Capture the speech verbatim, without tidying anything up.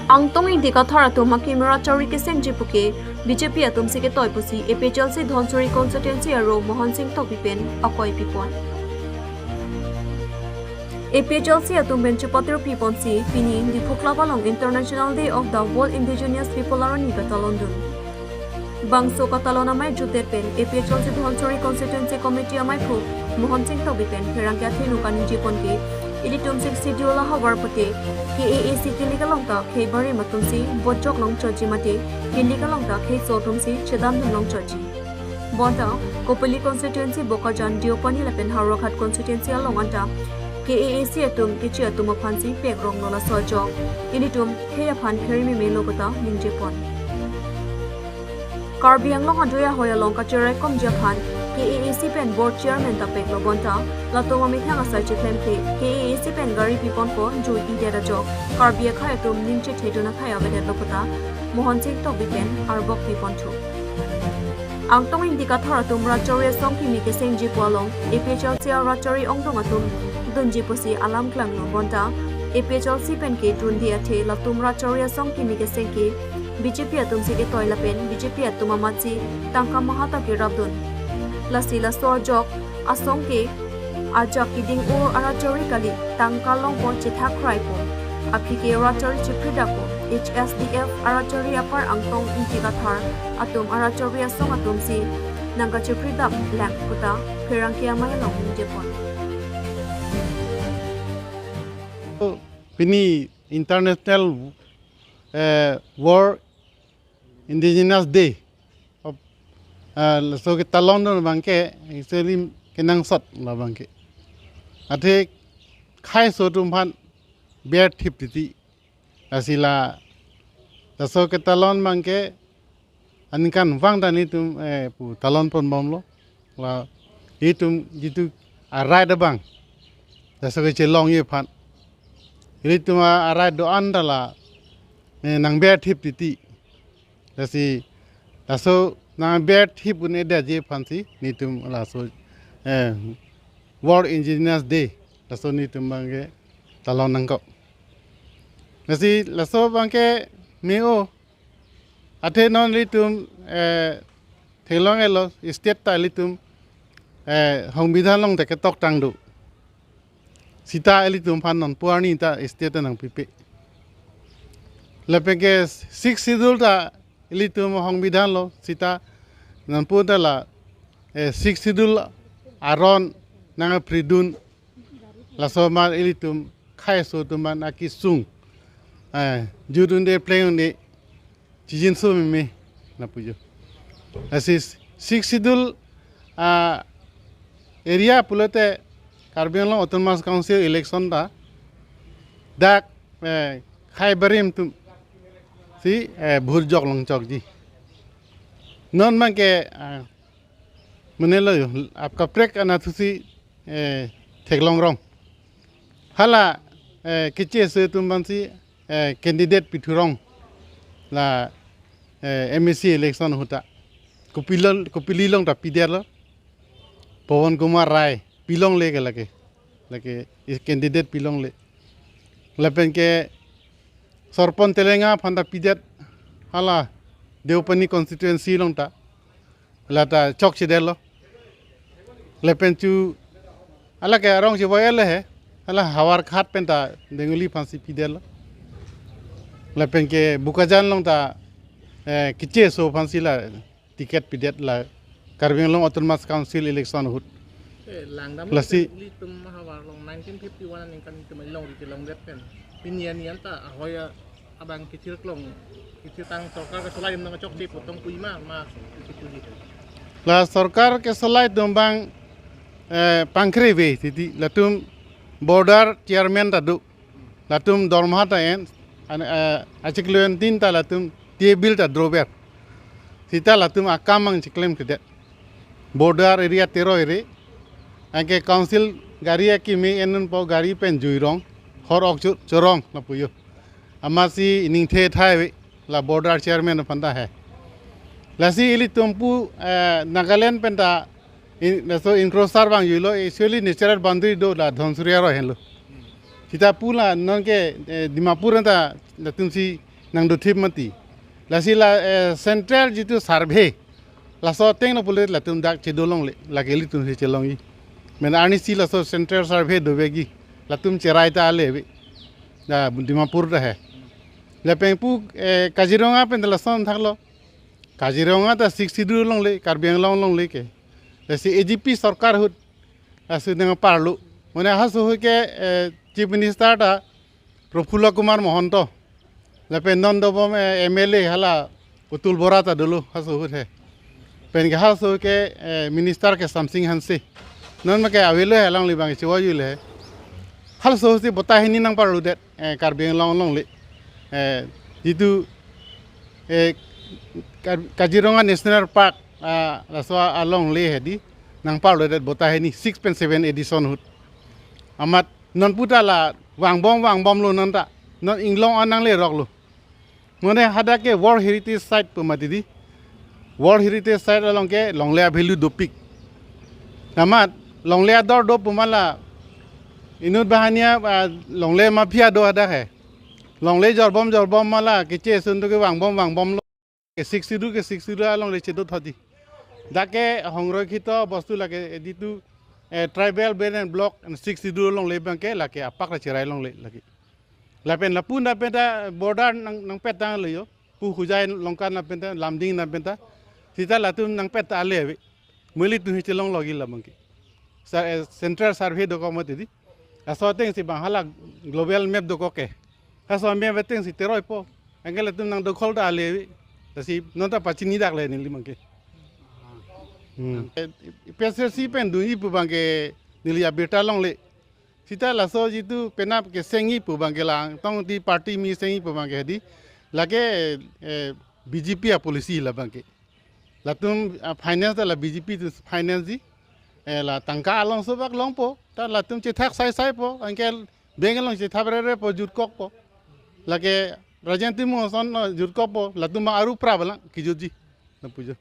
Angtong Ingti Kathar atum akimi rat chari kesengji puke B J P atum si ketoi pusi A P H L C Dhansiri constituency arong Mohan Singh Tokbi pen akoi pipon. A P H L C atum pen chepatir piponsi pini Diphu Club along International Day of the World Indigenous People arni katalondun. Bangso katalon amei jutet pen A P H L C Dhansiri Constituency Committee amei phu Mohan Singh Tokbi pen pherangke athenu kaningje pon ke ilitum Sixth Schedule ahavar pute K A A C kilik along ta khei barim atum si vote jok longchotji mate kilik along ta khei so atum si chedandun longchotji. Bonta Kopili constituency Bokajan, Deopani lapen Howraghat constituency along anta K A A C atum kechi atum aphan si pek ronglo laso ajok. Ilitum khei aphan pheri meme lo kota ningje pon. Karbi Anglong adui ahoi along kacherai komji aphan K A A C pen board chairman ta peklo bonta latum amethang asai chiklemkle K A A C pen gari piponpo jui idet ajok Karbi akhei atum ningchethe dun akhei avedetlo kota Mohan Singh Tokbi pen arbok piponthu. Angtong Ingti Kathar atum rat chari asong kimi kesengji pu along A P H L C arat chari ongdung atum dunji pusi alam klanglo bonta A P H L C pen ke dunde athe latum rat chari asong kimi keseng ke B J P atum si ketoi lapen B J P atum amatsi tangka maha ta kerapdun. Lasi laso ajok asong ke ajak keding-o arat chari kali, tangka longpo chethak kraipo. Aphi ke rat chari chepridakpo. H S D F arat chari apar Angtong Ingti Kathar atum arat chari asong atum si nangkachepridak lang kota pherangke amei along ningje pon. Pini International eh, World Indigenous Day of, eh, laso ketalondun abangke actually kenangsot labangke. Athe khei so atum aphan ber thip titi. Lasi la laso ketalon abangke aningkanvang ta nelitum eh, pu talon ponbomlo. La itum jitu a-right abang laso kechelongji aphan. Ilitum a-right do-an ta la eh, nangber thip titi. Lasi laso nangber thip un-edetji aphansi nelitum laso eh, World Indigenous Day laso nelitum abangke talon nangkok. Lasi laso abangke me-o. Athe non ilitum eh, theklong-etlo state ta ilitum eh, Songbidhan along ta ketok tangdo. Sita ilitum aphan nonpu arni ta state ta nangpipe. Lapen ke Sixth Schedule ta ilitum Songbidhan lo sita nonpu ta la eh, Sixth Schedule aron nangpridun. Laso amat ilitum khei so atum aphan akesung eh, jut un-e pleng un-e chijinso meme lapu jo. Lasi Sixth Schedule ah, area pulote Karbi Anglong Autonomous Council election ta dak eh, khei barim atum si eh, vote jok longchokji. Non abangke ah, mane lo jo, ap kaprek anatthu si eh, theklong rong. Hala eh, keche so atum aphansi eh, candidate pithu rong la eh, M A C election ahut ta. Kopili, Kopili along ta pidetlo. Pawan Kumar Rai pilongle ke lake. Lake is candidate pilongle. Lapen ke Sorpon Telenga aphan ta pidet hala Deopani constituency along ta. La ta chokchedetlo. Lapen chu hala ke arong chevoi-et le he. Hala Howraghat pen ta Denguli aphansi pidetlo. Lapen ke Bokajan along ta eh, keche so aphansi la ticket pidet la Karbi Anglong Autonomous Council election ahut. Eh, langdam lasi ilitum havar along nineteen fifty-one aningkan itum along di kelongdet pen. Pini an ta ahoi abang kethir klong, kethir tang sorkar kesolai dam nangkachokche pu tong puima ma kethir di. La sorkar kesolai dam abang eh, pangkre ave titi latum border chairman ta do. Latum dormaha ta en, an, eh, achiklo entin ta latum table ta drover. Sita latum akam ang chiklemkledet. Border area tero ere. Anke council gari akimi enunpo gari pen jui rong. Hor ok chu chorong lapu jo. Amatsi ningthe thai ave la border chairman aphan ta he. Lasi ilitum pu eh, Nagaland pen ta in, laso encroacher vangjuilo, actually natural boundary do la Dhansiri aroi henlo. Sita pu la non ke eh, Dimapur anta latum si nangdothip mati. Lasi la, eh, central jitu survey, laso ateng no pule latum dak chedo longle, lake ilitum si chelongji. Men arnisi laso central survey dovekji, latum cherai ta ale ave. Da Dimapur ta he. Lapen pu, eh, Kaziranga pen ta lason thaklo. Kaziranga ta Sixth Schedule longle, Karbi Anglong longle ke. Lasi A G P sorkar ahut, lasi nangparlo. Mane halaso ahut ke, eh, Chief Minister ta Prafulla Kumar Mahanta. Lapen non dobom, eh, M L A hala Atul Bora ta dolo halaso ahut he. Pen ke halaso ke, eh, minister ke Samsing Hanse. Non ma ke avelo he alangli bang chiwa yule he. Halaso si bota hini nangparlodet, eh, Karbi Anglong longle. Eh, jitu, eh, Kar-, Kaziranga National Park, ah, laso alongle hedi nangparlodet bota hini six pen seven edition ahut. Amat non puta la vangbom vangbomlo non ta. Non inglong an nangleroklo. Mane hadak ke World Heritage Site pu mati di. World Heritage Site along ke longle a-value dopik. Amat longle ador do pu ma la inut banghini a, ah, longle mafia do hadak he. Longle jorbom jorbom ma la keche ason do ke vangbom vangbomlo. Ke Sixth Schedule ke Sixth Schedule alongle chedo thodi. Dak ke hongro khito bostu lake jitu, eh, tribal belt and block and Sixth Schedule longle abang ke lake apak la cherai longle lake. Lapen lapu lapen ta border nang, nangpet tanglo yo. Pu Hojai Longkan lapen ta, Lumding lapen ta. Sita latum nangpet ta ale ave. Mo ilitum hi chelonglo lagi labang ke. Sa, eh, central survey dokok mati di. Laso ateng si bang hala global map dokok ke. Laso map ateng si teroipo. Anke latum nangdokhol ta ale ave. Lasi non ta pachini dak le neli abang ke. Hmm. Eh, A P H L C pen dunji pu abang ke neli abirta longle. Sita laso jitu penap ke sengji pu abang ke lang tong di party mi sengji pu abang ke di. Lake, eh, B J P a-policy labang ke. Latum, ah, finance ta la B J P tu finance di. Eh, la tangka along sobak longpo. Ta latum chethak sai saipo. Anke bank along chethap rerepo jutkokpo. Lake Rajen Timung ason, ah, jutkokpo. Latum ma aru pra balang kijutji. Lapu jo.